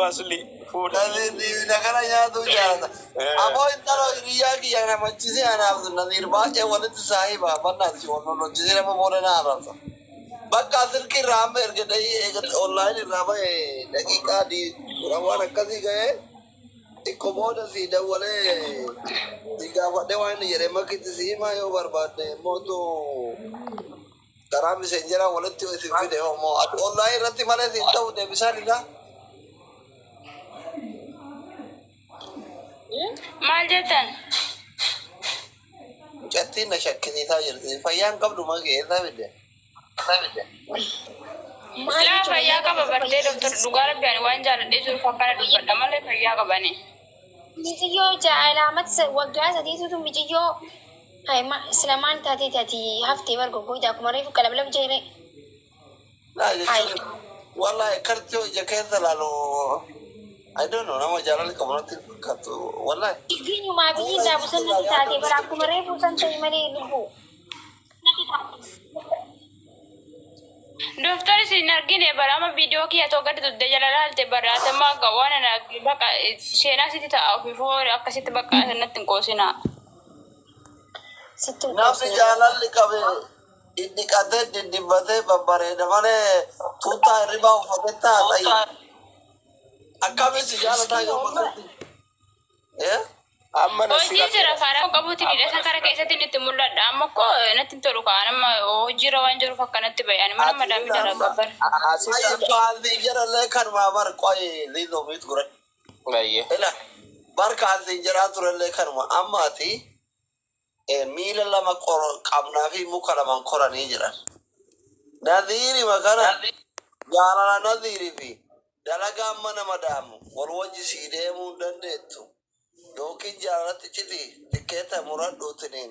Aboo asli fuudha. Naziir diimina kana nyaatuu jaalata. Aboo intala hiriyyaa kiyya namachisee anaaf Naziir baay'ee walitti saahiba bannaati wal lolchisee nama booda na arrabsa. Bakka silkii irraa amma erga dhahii eega online irraa bahe daqiiqaa kudhan waan akkasii ga'ee xiqqoo booda si dawwalee si gaafadhee waan inni jedhe makitti si himaa yoo barbaadde mootu karaa miseenjeraa walitti isin fide homoo ati online irratti malee siin ta'u deebisaan isaa. Maal jettan? Mucattiin na shakkisiisaa jirti. Fayyaan qabdu makee eessaa fidde? Maal Laa jechuudha fayyaa yaa qaba qabdu bartee fayyaa doktor dhugaa rabbi ani waan jaaladhee jiruuf akkana dubbadha malee fayyaa qabani. Miciyyoo jaalaamat waggaa sadiitutu miciyyoo sila maal taateeti ati haftee bargoggooyta akkuma reefu qalablab jeere. Laa Hai. jechuun wallahi karti yoo ija keessa laalu I don't know nama jaalala qabu natti hin fakkaatu wallahi. Digginyumaa biyyi Fuula irraa isiitti busan irraa natti taatee yaaduu bara akkuma reefu san ta'e malee lubbuu. Doktor isin hin argine bara amma viidiyoo kiyya too gadi dugda jala laalte bara atama akka waan ana baqa seenaa sitti ta'a ofiifoo akkasitti bakka natti hin qoosinaa. Sitti hin Namni qoosne. jaalalli qabe dhidhiqatee diddibatee babbareeda malee tuuttaa hirribaa uffatee taa'aa ta'i. Akkamitti jaalataa yoo maqatti? Eh? Amma na si Hojii jira qabeera. karaa qabuutiin Amma hidhata na si kara keessatti itti mul'adha. Amma koo natti hin tolu kaan amma hojiirra waan jiruuf akkanatti bahe ani mana Ati madaamii amma dalagaa bara. asirra Ay kaansi jedhallee kanumaa bar qoy liizoo miit gure. Ayyee. Ila bar kaansi jedhaa turellee kanuma amma ati miila lama qabnaa fi muka laman koranii jiran. Naziiri makana jaalala naziirii fi dalagaa mana madaamu wal wajji sii deemuu hin dandeettu. Yookiin jaalalatti citi tikkeeta muradhuutiniin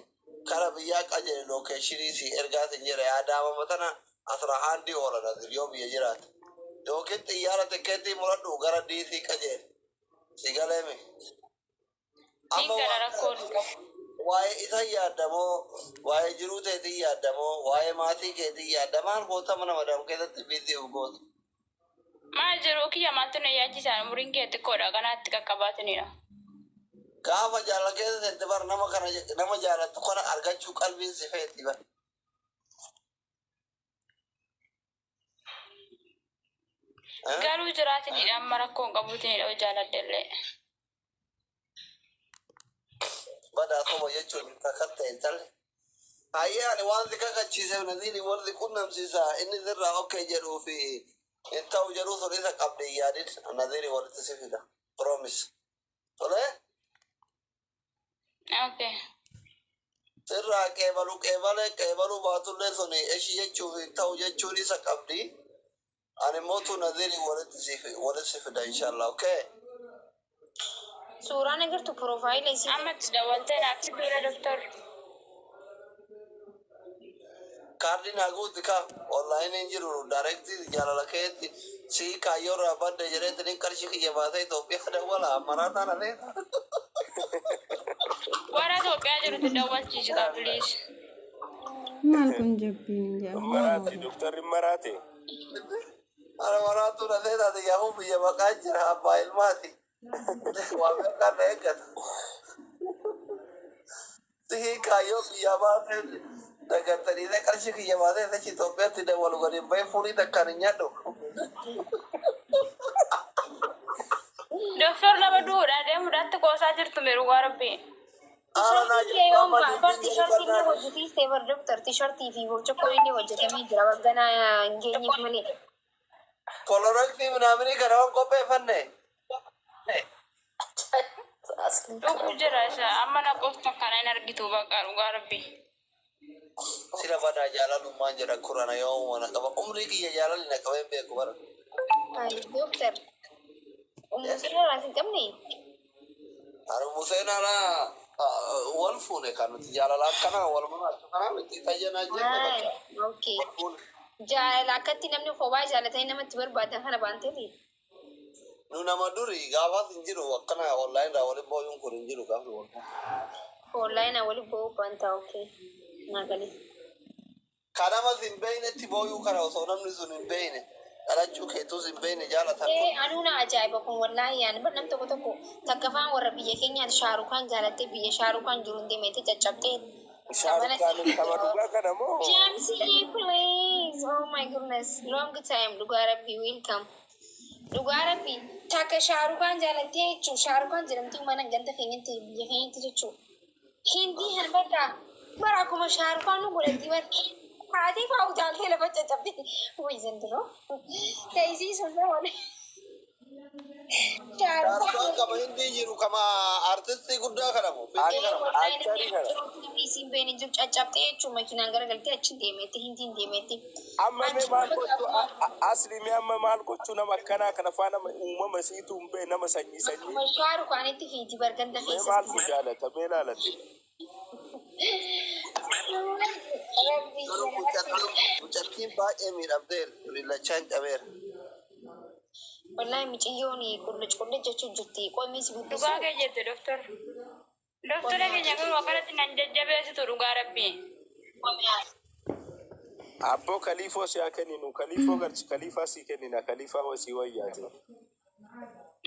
kara biyyaa qajeele lookeeshinii sii ergaatin jedhe adaamama tana asra haandii oola naziir yoo biyya jiraate. Yookiin xiyyaara tikkeettii muradhu gara diisii qajeele. Si galeemi. Niin Amma gala waan rakkoo hin qabu. waa'ee isa yaaddamoo waa'ee jiruu teetii yaaddamoo waa'ee maatii keetii yaadda maal goota mana madaam keessatti biizii of goota. Maal jiru kiyya maaltu na yaachisaan umriin kee xiqqoodha kanaatti qaqqabaatinidha. Gaafa jaalala keessa seente bar nama kana nama jaalattu kana argachuu qalbiin si feeti bar. Eh? Garuu jiraatinidha amma rakkoo hin qabuutinidha hojii jaaladhellee. Badaa soba jechuun kakkatta intalli. Hayyee ani waan si kakachiiseef naziiri warri qunnamsiisa inni sirraa okkee jedhuu fi hin ta'u jedhuu sun isa qabdi hin yaadin naziiri walitti si fida. Promise. Tolee? Okay. Sirraa qeebalu qeebalee qeebaluu baatullee sun eshi jechuuf hin ta'u jechuun isa qabdi. Ani mootu naziiri walitti si fida inshallah. Okay? Suuraan agartu piroofaayila isiiti. Amma itti dawwaltee naaf fiduudha doktor. Kaardiin haguutti ka online hin jiru direct jaalala keetti si kaayyoo irraa badde jedheetti ni qarshii kiyya baasee Itoophiyaa dawwala ammaraa taana leeta. Warra Itoophiyaa jirutti dawwalchiisi kaa please. Maal kun jabbiin hin jedhamu Maraate doktarri maraate. Ana maraatu na seetaati yaa'uu biyya maqaa jira abbaa ilmaati. Waa meeqaan na eeggata. Sihii kaayyoo biyya baasee dagatanii qarshii kiyya baasee achi Itoophiyaatti dawwalu gadi hin bahin furii takkaan hin nyaadhu. Doktor nama du'uudha deemuudhaatti qoosaa jirtu mee dhugaa rabbi. Ara naa Tishartii kee yoom amma ba'a? Bar dubbii jedhu tishartii inni barnaati. hojjetiiste bar doktor tishartii fi burcuqqoon inni hojjetamee jira bagganaa hin geenyeef malee. Koloraksii minaaminii kana waan qopheeffanne. Dhuguu jira isa amma na qofta kana hin argitu bakka dhugaa rabbi. Sila badaa jaalalummaan jedha kurana yoo uumana qaba. Umrii kiyya jaalalli na qabee hin beeku bara. Ay doktor umursirra raas hin qabne. Ani Museen ala wal fuune kan nuti jaalala akkana wal maraatu kanaa miti tayyanaa jenne Ay bakka okay. wal fuune. Jaalala akkatti namni kophaa jaalatanii namatti barbaadan kana baanteeti. Nu nama duri gaafas hin jiru akkana online irraa waliin booyuun kun hin jiru gaafni wal fuune. Onlaayinaa waliin ba'uu baantaa okay. Naa galee. Kanamas hin beeynetti booyuu kana osoo namni sun hin beeyne. Dhalachuu keetus hin beekne jaalatan kun. Ee, anuu na ajaa'iba kun wallaahi yaani bar nam tokko tokko takka faan warra biyya keenyaati Shaarukaan jaalattee biyya Shaarukaan jiru hin deemete caccabtee Shahrukh Khan tapha dhugaa kana moo? Jamsi, please. Oh my goodness. Long time. Dhugaa Rabbi, welcome. Dhugaa Rabbi. Takka Shaarukaan jaalattee jechuun Shaarukaan jedhamti mana ganda keenyatti biyya keenyatti jechuun. Hindii han bakka bara akkuma Shaarukaan nu godhatti bar. Haatee fa'aa utaaltee lafa caccabte. Wuy zandiro. Ta'isii sun nama. Shaarukaan kama Hindii jiru kama artistii guddaa kana moo? Fiilmii kana moo? Actorii kana. Isiin beeni jiru caccabtee jechuun makiinaan garagaltee achi deemeetti Hindiin deemeetti. Amma mee maal gochuu asli mee amma maal gochuu nama akkanaa kana faa nama uumama siitu hin beekne nama sanyii sanyii. Shaarukaanitti fiiti barganda Mee keessa. maaltu jaalata mee laalate? Rabbi. Garuu mucattiin baay'ee miidhamteera. Lillachaan cabeera. Wallahi miciyyoon qulluc qulluc jechuun jirti. Qoomii si guddisu. Dhugaa kee jette doktor. Doktora keenya garuu akkanatti nan jajjabeessitu dhugaa Rabbii. Abboo kaliifoo si haa kenninu kaliifoo galchi kaliifaa si kennina kaliifaa sii wayyaate.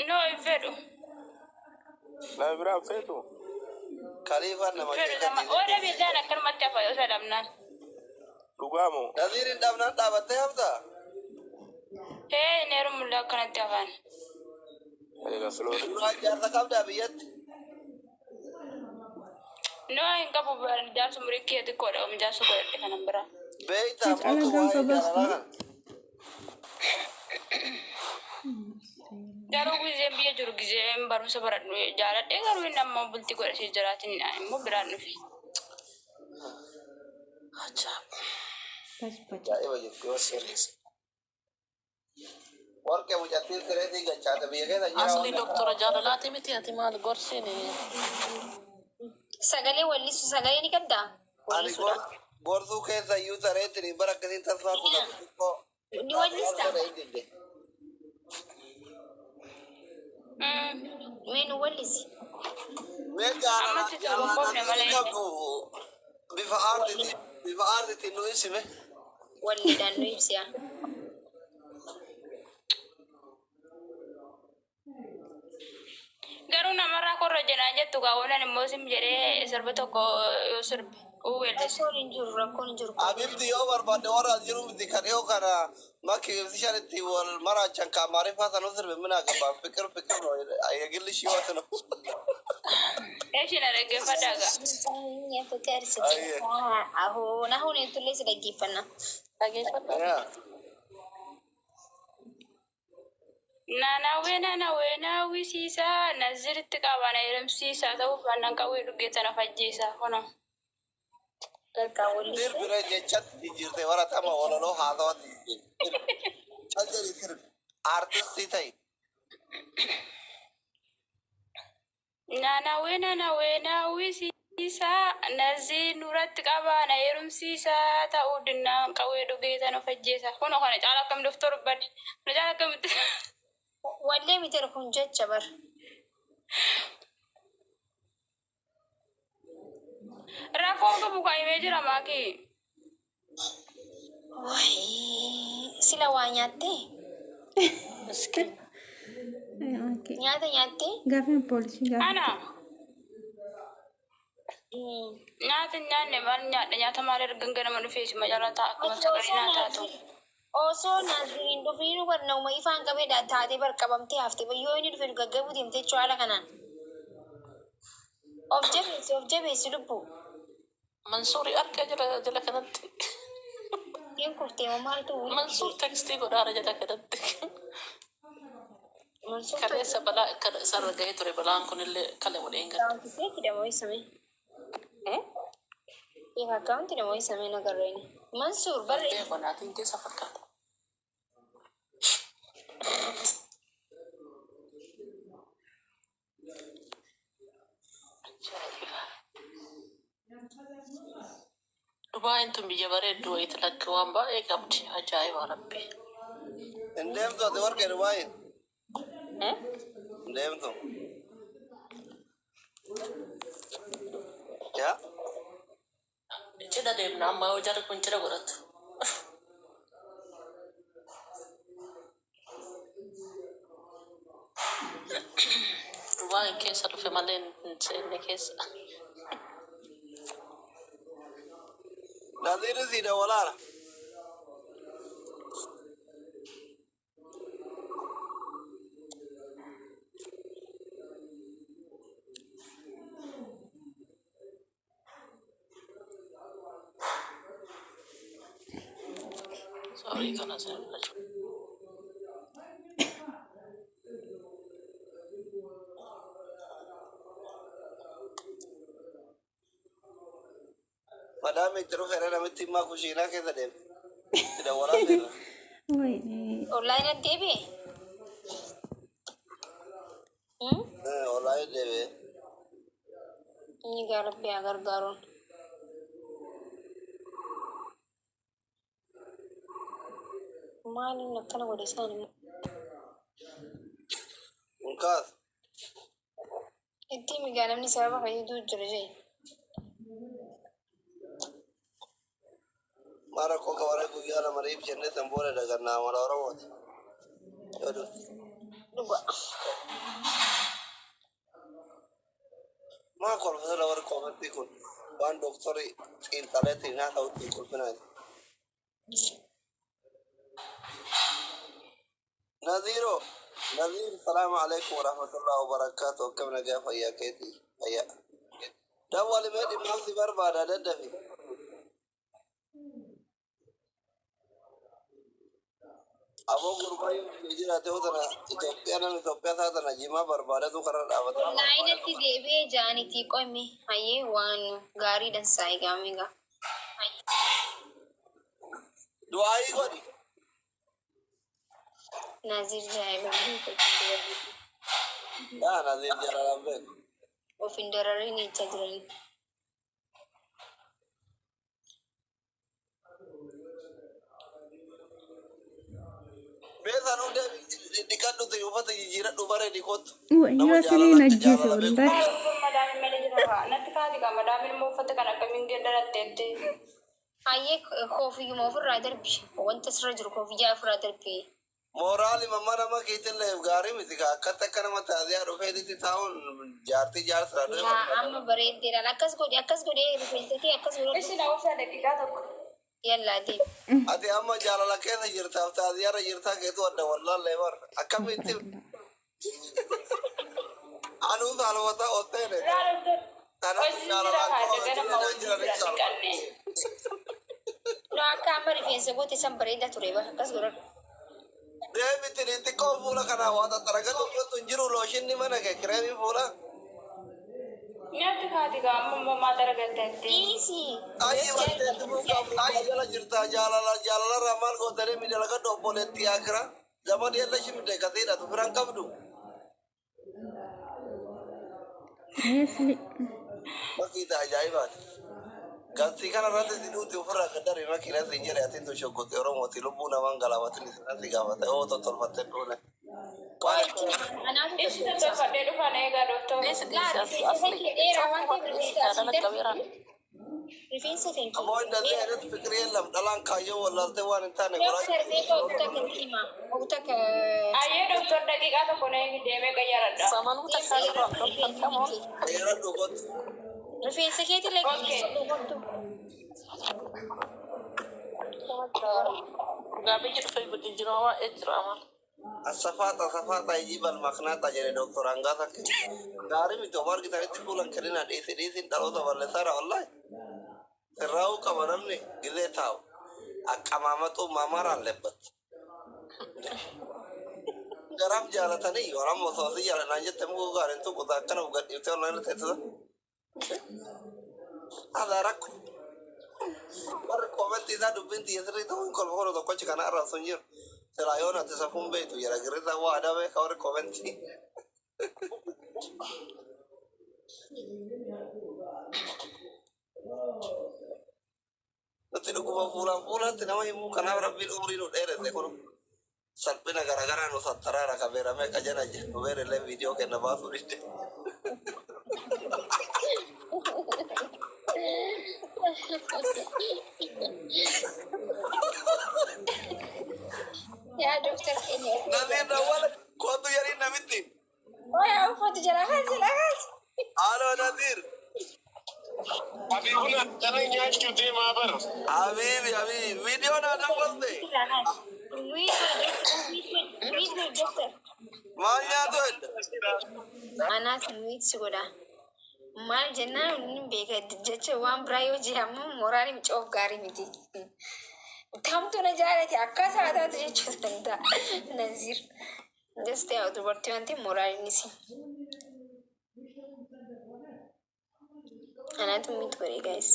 No, hin fedhu. Nama biraa hin feetu? Kaliifaan nama Fedhu nama ooda biddaan akkanumatti hafa yoo sadamnaan. Dhugaa moo? Naziiriin dhabnaan dhaabattee haftaa? Hee, hin heerumullee akkanatti hafaan. Egaa filoori. Duraan jaarsa qabdaa biyyatti? No, hin qabu jaarsa umurii kiyya xiqqoodha jaarsa godhadhe kanan biraa. Beektaa Cala mootu gaanfa waa'ee baastu. jaalalaa kana. Garuu gizeen biyya jiru gizeen barumsa baradhu jaaladhee garuu inni ammoo bultii godhatee jiraatin immoo biraan dhufe. Bas baca. Ajaa'iba jirti yoo sirreesse. Warqee mucattiin sireetii galchaate biyya keessa jira. Asli doktora jaalalaati miti ati maal gorsiini? Sagalee wallisu sagalee ni qabdaa? Ani Wallisuudha. gorsuu keessa iyyuu sareetiin bara akkasiin tasfaa kutatu xiqqoo. Ni wallistaa? Mee nu wallisi. Mee jaalala Ammatti torban qofne malee. qabdu bifa aartiitiin nu ibsime. Walliidhaan nu ibsiya. Garuu namarraa korra jenaan jettu gaawwanan immoo sim jedhee sirba tokko yoo sirbe uu weellise. Rakkoon hin jiru, rakkoon hin jiru. Abibti yoo barbaadde warra as jiru miti kan dhiyoo kana makki ibsishaan itti wal maraachan ka Amaariffaa sanuu sirbe mina gabaa fikir fikir ነው የግል ህይወት ነው። Eeshi na dhaggeeffadhaa gaa. ፍቅር ስጭታ አሁን አሁን የቱሌ ስደግፈና Dhageeffadha. Naannawee naannawee naawwisiisaa naziritti qaba na heerumsiisaa ta'uu baannaan qawwee dhugeessa na fajjiisaa kunoo. በቃ ወልሱ Sirbire jechatti jijjiirte baratama walaloo haasawatti jijjiirte. Cal jedhi sirbi. Aartistii ta'i. Naannawee naannawee naawwisiisaa nazii nuratti qaba na heerumsiisaa ta'uu dinnaan qawwee dhugeessa na fajjiisaa kunoo kana caala akkam doftor badde kana caala akkamitti. Wallee miti kun jecha bar. Rakkoon qabu kaa'imee jira maakii. Way sila waa nyaattee Miskin. Okay. nyaata nyaattee. Gaaffii poolisii gaafa. Ana nyaata hin nyaanne maal nyaadha nyaata maal ergan ganama dhufee si macaalaa ta'a akkuma sagalee naa taatu. Osoo Naaziriin dhufiin bar nama ifaan qabee taatee bar qabamtee hafte yoo inni dhufe gaggabuu deemte jechuu haala kanaan. Of jabeessi, of jabeessi lubbu. Mansuuri arga jala jala kanatti. Hin kuftee moo maaltu Mansuur tekstii godhaara jala kanatti. Mansuur Kaleessa balaa kan isarra gahee ture balaan kunillee kale waliin galte. Akkaawunti feeki dha isame. Fake akkaawunti dha isame nagarreeni. Mansuur barre Beeku naatiin keessa fakkaata. Ajaa'iba. Dubaayin tun biyya bareedduu wayiiti lakki waan baay'ee qabdi. Ajaa'iba rabbi. Hin deemtu ati warqee Dubaayin? Hin deemtu. Yaa? Cidha deemna amma yoo jarri kun cidha godhatu. Dubaayin keessa dhufe malee hin seenne keessa. Naziirri sii dawwalaara. Sorry kana seenna. Madaami itti dhufeera namitti himmaa kushiinaa keessa deemte. Itti dawwalaa seera. Wayne. Onlaayinatti deebi'e? Wallaahi deebi'ee. Inni gaa rabbi haa gargaaruun. Maaliin akkana godhe isaan immoo? Unkaas. Itti migaa namni sababa fayyaduu jira jee. Mara koo qabara guyyaa lama riif jennee san booda dagannaa mala Oromooti. Yoo dhufte. Dhuga. Maa kolfisa warri koomentii kun waan dooktorri xiinxaleetiin haa ta'utti hin kolfinaati. Naziiroo, Naziir, salaamu alaikum warahmatullahi wabarakaatu. Akkam nagaa fayyaa keetii fayyaa. Dawwali mee dhimmaaf si barbaada daddafi. Aboo gurbaa yoo biyya jiraate yoo tana Itoophiyaa nama Itoophiyaa taatana jimaa barbaadatu karaa dhaabata. Onlaayinatti deebi'ee jaanitii qomi hayyee waan gaarii dansaa egaa migaa. Du'aayii godhi. Naziir jaa'iba. Yaa Naziir jaalalaan beeku. Of hin dararin jechaa jiranii. Beekan hundee dhiqadhuti uffata jijjiiradhu bareedi kottu. Wayyo Nama asiliin jaalalatti ajjeese jaalala beeku. wallaahi. Madaamin malee jira. Natti kaati kaa madaamin immoo uffata kan akkamiin geeddaratteetti. Hayyee koofiyyuma ofirraa darbi. Wanta sirra jiru koofiyyaa ofirraa darbi. Mooraali mamma nama keetillee gaarii miti kaa akkatti akka nama taaziyaa dhufeetitti taa'uun jaartii jaarsaa dhufe Yaa barbaada. amma bareeddeedhaan akkas godhe akkas godhe rifeensa kee akkas godhadhu. Isin hawwasaa daqiiqaa tokko. Yallaa deemi. Ati amma jaalala keessa jirtaaf taaziyaarra jirtaa keetu adda wallaallee bar akkamitti anuu saalfataa otteene Laa doktor. kanaaf Hojii jira jaalalaan kaa qofa dagana wajjin hojii jiran jira saalfata. dhiqanne. Suuraa akka amma rifeensa goote san bareedaa ture bara akkas godhadhu. Deemiti xixiqqoo fuula kanaa waa xaxaragatu uffatu hin jiru looshinni mana kee kireemii fuula. Nyaatti kaati kaa amma immoo maal argatteetti. Dhiisi. Ayyi barteetti mukaa fuula jala jirta jaalala jaalalarraa maal gootanii miidhagadu obboleettii akira zaman yella shimde kasiidhatu firan qabdu. Asli. Makiita ajaa'ibaati. Galtii kana irratti si duuti ofirraa gad darbi makiina siin jedhe atiin tun shoggote Oromooti lubbuu namaan galaafatin isinatti gaafate oo tottolfatte dhuune. Waan Anaatu Isin tottolfadhee dhufan eegaa doktor. Dhiisi Laa dhiisi rifeensa asli. kee dheeraa waan ta'eef rifeensa asii Jaalala darbi. qabeeraan. Rifeensa kan kee ammoo hin dandeenye irratti fikirii ellam dhalaan kaayyoo wallaaltee waan hin taane Doktar goraa. beeka ogta kan hima. Ogta ka Ayyee doktor daqiiqaa tokko na eegi deemee qayyaradha. Samanuu takkaa jira doktar kamoon. Yeroo dhugootti. Rifeensa keetillee Okay. qulqullu. Dhugaa biyyi dhufee jijjiirama baay'ee jira amal. Asafaata asafaata ijibal maknaata jedhe doktor Hangaasa gaarii miti of argitanitti fuulan kenninaa dhiisi dhiisiin dhaloota balleessaara wallahi. Sirraa'uu qaba namni gizee taa'u. Akkamaamaxuu maamaaraan lebbat. Garaaf jaalatanii yoo amma osoo si jaalanaan jette mukuu gaariin tuquta akkana of gadhiiftee online teessisa. Haadha rakko. Warri koomentii isaa dubbiin xiyya sirrii ta'uu hin kolfa kono tokkochi kana irraa sun jiru. Silaa yoo natti safuun beektu jira girrisaa waa aadaa beeka warri koomentii. Nuti dhuguma fuulaan fuulaatti nama himuu kanaaf rabbiin umrii nu dheeresse kun salphina garaagaraa nu sattaraara kabeeramee qajana jedhu beerillee viidiyoo kenna baasuu didde. Yaa doktar keenya. Namni dawwala kootu jedhiin namitti. Wayaa uffatu jala kaas jala kaas. Aloo Naziir. Habiibuna dhala nyaachuu deemaa bara. Habiibi habiibi viidiyoo naa daawwatte. Mute godhe doctor. Maal nyaatu edda? Anaas mute si godha. Maal jennaan inni beeka jecha waan biraa yoo jedhamu moraaliin coof gaarii miti. Kamtu na jaalate akkas haa taatu jechuu danda'a. Naziir. Just yaa dubartii wanti moraaliinis. Anaatu mute godhe guys.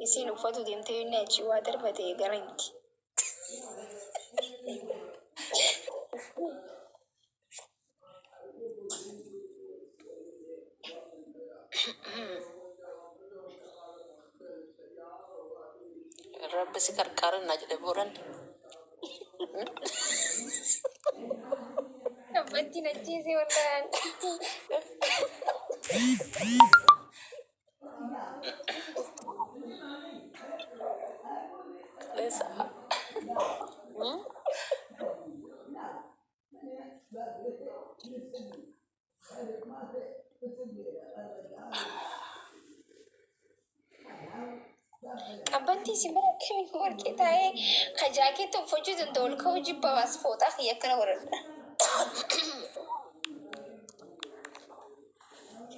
Isiin uffatu deemtee inni achi waa darbate gara miti. Rabbi si qarqaaranna jedhe booranni. Abbattiin ajjeese wallaan. Kaleessa. Qabbantii isin bira akkamiin warqee taa'ee ka jaakeetta uffachuu danda'u ol ka'uu jibba baas fooxaa kiyya akkana godhadha.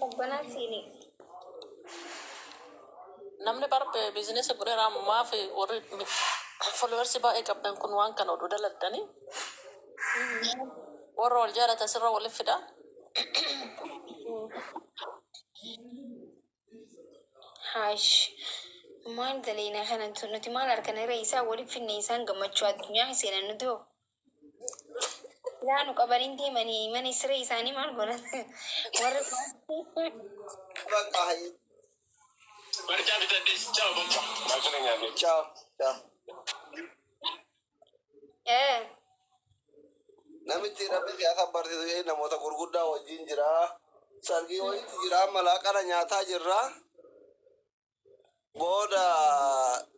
Qabbanaa seenee. Namni barbe business godheera maaf warri followers baay'ee qabdan kun waan kana oduu daladdanii warra wal jaalatan sirra waliif fida. Haash maal daleena kana nuti maal harkan irra isaa waliif finne isaan gammachuu addunyaa seenan nuti hoo. Laanu qabanii deemanii mana siree isaanii maal godhan warri Bakka hayyi. Barcaa bitadhee ciao bakka. Barcaa nyaadhee. Ciao. Ciao. Eh. Namichi rabbi siyaasa barsiisu jedhee namoota gurguddaa wajjin jira. Sargii wayiitu jira. Malaaqana nyaataa jirra. Booda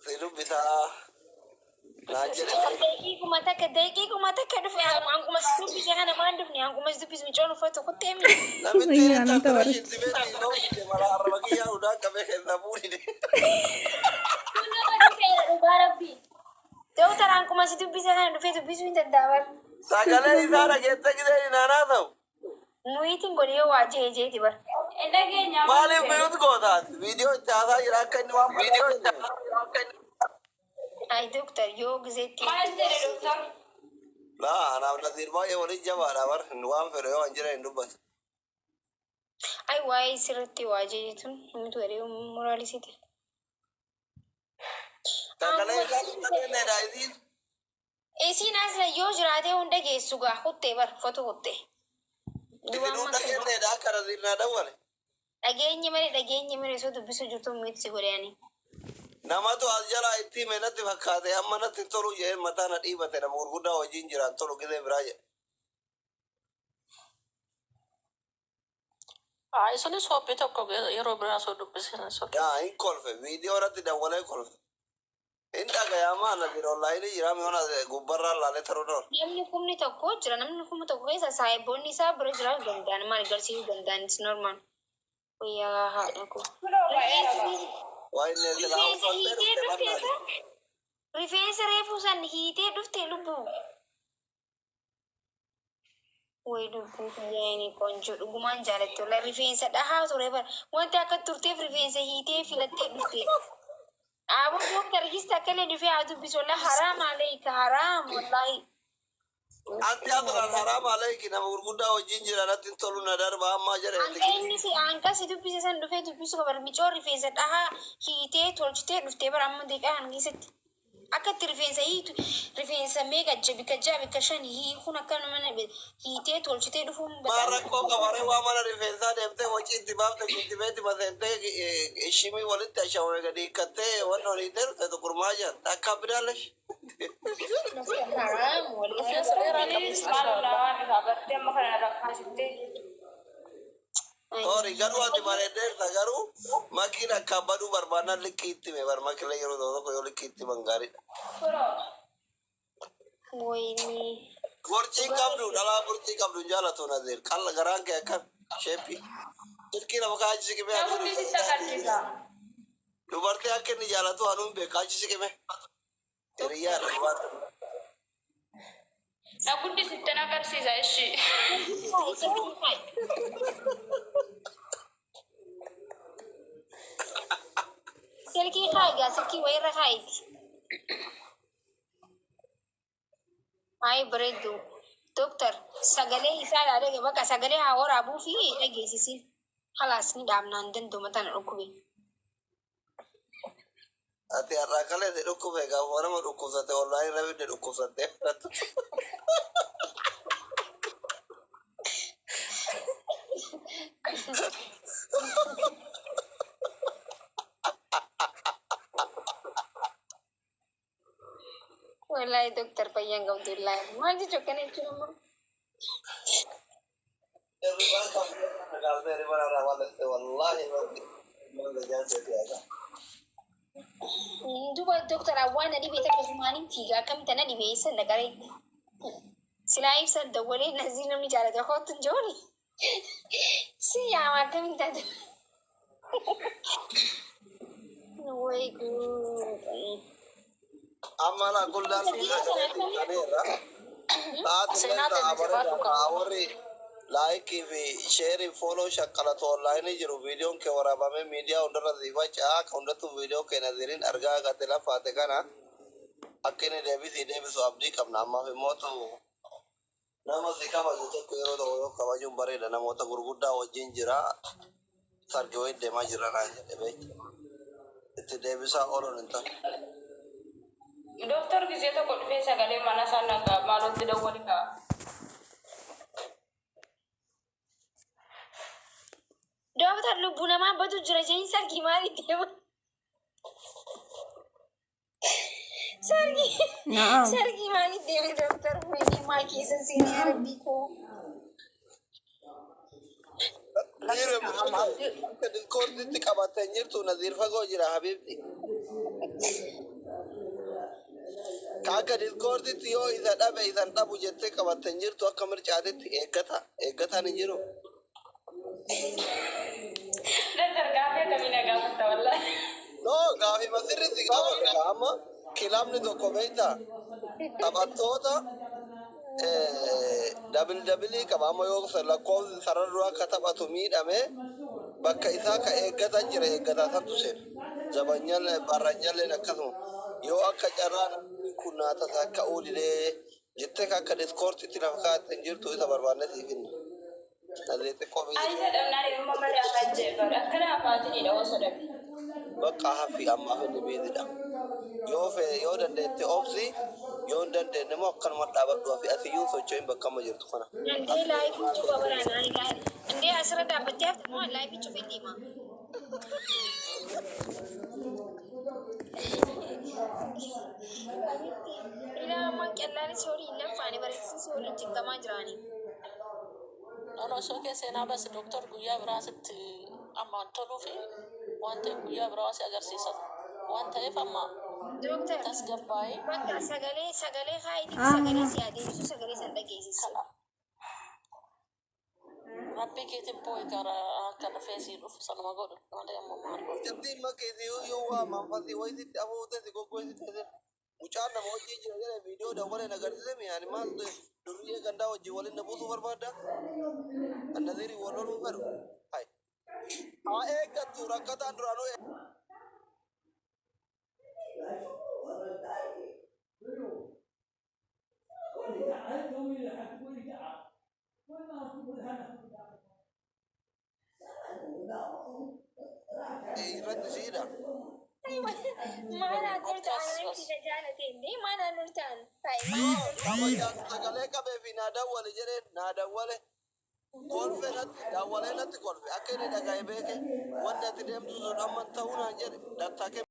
si dubbisaa. Naan jedhe. Daqiiquma takka dhufe hanquma si dubbise kana maal dhufne hanquma si dubbise micoon uffatu kuttee mi. Namitti Wayyaa takkana tabaratti. shinti beetti yoo hojjete mala arraba kiyyaa udaan qabee keessaa fuudhine. Dhugaa rabbi. Dooktar hanquma si dubbise kana dhufee dubbisuu hin danda'aman. Sagalee isaa dhageette gisee naanaa ta'u. Muyitiin godhe yoo waa jee jeeti bar. Dhageenya Maaliif mute gootaat? Viidiyoo itti haasaa jira akka inni waan viidiyoo itti haasaa jira akka inni. Ay dooktar yoo gizeetti. Maal jedhe doktor? Laa anaaf Nasiir baay'ee waliin jabaadha bar waan fedhe yoo an jira hin dubbatu. Ay waa'ee sirriitti waa jee jechuun mute godhe moraalisiitiif. Sagalee isaa dhageenyeedha isiin. Isiin asla yoo jiraatee hunda geessu gaa kuttee bar foto kuttee. Isin hunda dhageenyeedha akka Nasiir naa dawwale. Dhageenye malee osoo dubbisuu jirtu mute si godhe ani. Namatu as jalaa itti hime natti fakkaate amma natti hin tolu jedhee mataa na dhiibate nama gurguddaa wajjin jiraan tolu gisee biraa jedhe. Haa sunis hophii tokko yeroo biraa osoo dubbisin soqe. Yaa hin kolfe viidiyoo irratti dawwalee kolfe. Hin dhagayamaa Nasiir onlaayinii jira mi'oona gubbarraa laalee taruu doon. Namni 1000 jira. Namni 1000 keessa saayiboonni isaa bira jiraachuu danda'an maal agarsiisuu danda'an it's normal. Wayyaa haadha koo. Waa inni silaa Rifeensa uffattee hiitee dhufte dhufte bannaati. isa? Rifeensa reefuu san hiitee dhufte lubbuu. Way lubbuu kiyyaani qoonjoo dhugumaan jaalatte wala rifeensa dhahaa ture bara wanti akka turteef rifeensa hiitee filattee dhufte. Aboo doktar gista akkalee dhufee haa dubbisu wala haraam aleeka haraam wallaahi. Anti asirraan haraam aleeki nama gurguddaa wajjin jira natti hin tolu na darba ammaa jedhe. Hanga inni si hanga si dubbise san dhufee dubbisu qaba micoo rifeensa dhahaa hiitee tolchitee dhuftee bara amma deeqaa kan keessatti. Akka itti rifeensa hiitu rifeensa meeqa bikka ja'a bikka shan hiikuun akka nama hiitee tolchitee dhufuun Maal rakkoo qabaree waa mana rifeensaa deemtee wacii itti baafte shintibeetti maseentee shimii walitti ashamame gadi hiikkattee wanni horiitee dhufte tukurmaa jiran takka bidaalesh. Haraam wallaahi. Rifeensa dheeraa qabdi Please maal maashaallah. waan irraa bartee amma kana irraa kaasittee. Sorry, garuu ati bareedeerta, garuu makiin akka baduu barbaannaan likkii itti hime bar. Makilee yeroo tokko tokko yoo likkii itti himan gaariidha. Wayni. Borcii qabdu, dhalaa borcii qabdu hin jaalatu Naziir. Qalla garaan kee akkam sheeppi. Silkii nama kaa achi siqimee Na aduu guddisitti agarsiisa. Dubartii akka inni jaalatu anuun beeka, achi siqime. Hiriyyaa irra waan. Na guddisitti na agarsiisa ishi. Silkii kaayi. Silkii kaayi gaa, silkii wayirra kaayiti. Ayi bareeddu. Doktar, sagalee isaa ilaalee bakka sagalee haa waraabuu fi dhageessisin. Halaas ni dhaabnaan danda'u tana dhukkube. Ati har'aa kalee si dhukkube, gaafa nama dhukkubsate wallaahi rabbi dhukkubsatte. Wallaahi doktar, fayyaan qabdu wallaahi. Maal jechuun akkana jechuun ammoo? Hirribaa qabdu kaasee hirriba irraa balleesse wallaahi rabbi. Duba doktar, waan na dhibee takka sumaaniin fiigaa akkamitti na dhibee ibsan naqaree. Silaa ibsan dawwalee Nazii namni jaalate kootu hin jiruuni. Si yaama, akkamitti taate? Way guud. Amma la gullaan sagalee xiqqaneerra. Sa'aatii Seenaa irraa teenya jabaadhu bareeda qaba. Warri like fi share follow shaqqalatu online jiru, viidiyoon kee waraabamee miidiyaa hundarra si faca'aa, akka hundattuu viidiyoo kee Naziriin argaa gate lafaate kana akka inni deebisii deebisu abdii qabna. Ammaaf immoo nama si kabaju tokko yeroo tokko yoo kabajuun bareeda, namoota gurguddaa wajjin jira, sargi wayii deemaa jira naan jedhe beekta. Itti deebisaa ooluun hin ta'u. Doktor gisee tokko dhufee sagalee mana isaa nagaa maalootti dawwali ka'a. Doktar, lubbuu namaa batu jira jeen, sargii maaliif deema? Sargii Na'am. sargii maaliif deema doktar? Wayii maal keessa seenee rabbii koo. Dhiira akka Discorditti qabattee hin jirtu, Naziir fagoo jira habiibti. Ka akka Discorditti yoo isa dhabe isan dhabu jettee qabattee hin jirtu, akka mircaatitti eeggata eeggataan hin jiru. Doktor, gaafii akkamii na gaafatta wallaahi? No, gaafii masirritti gaafadha. Amma kilabni tokko beektaa taphattoota double double qaba. Amma yoo lakkoofsi sarara duraa akka taphatu miidhame, bakka isaa ka eeggatan jira, eeggataa santu seena. Zabanyaan barranyaalleen akkasuma. Yoo akka carraa namni kun naatasa akka uudidee jettee ka akka Discorditti lafa kaa'atte hin jirtu, isa barbaanne siif hinna. Nazee xiqqoo Ani biyya isa dhabnaan ilma malee afaan jee bara akkana afaatiniidha osoo dhabe. Bakka hafi, ammaaf inni biizidha. Yoo fee yoo dandeette obsi, yoo hin dandeenye immoo akkanuma dhaabadhu hafi, asiyyuu socho'in bakka amma jirtu kana. Indee live cufa baraan ani live. Indee asirra dhaabbattee hafte moo live cufee deema? Ilaa ammaan qallaanis horii hin lanfaane barsiisni horii cinqamaa jiraani. Ono osoo kee seenaa bas doktor, guyyaa biraa sitti amma toluu fi waan ta'eef guyyaa biraa si agarsiisa waan ta'eef amma Doktar, tasgabbaa'ee. Bakka sagalee kaayitii sagalee si adeemsisu, sagalee san dhageessisi. Kana rabbii keetiin boo'i gara akka dhufee sii dhufu sanuma godhu malee amma maal godhu. Mucattiin makkeessi yoo waa manfasii wayisitti afuutee si goggoysite, mucaan nama hojii jira jedhe viidiyoo dawwalee agarsiise mi'aani maal duriyyee gandaa wajjin waliin na buusuu barbaadda? Annazirii wal loluu fedhu. Hai. Haa eeggattu, rakkataan duraanuu. Irratti siidha. Maal haa Akkas ta'an bas. na jaalate indee maal haa ta'an taa'e maal haa Nama sagalee qabee fi naa dawwale jedheen, naa dawwale. Kolfe natti dawwalee, natti kolfe akka inni dhaga'e beeke, wanni ati deemtu sun amma ta'uu naan jedhe dattaa.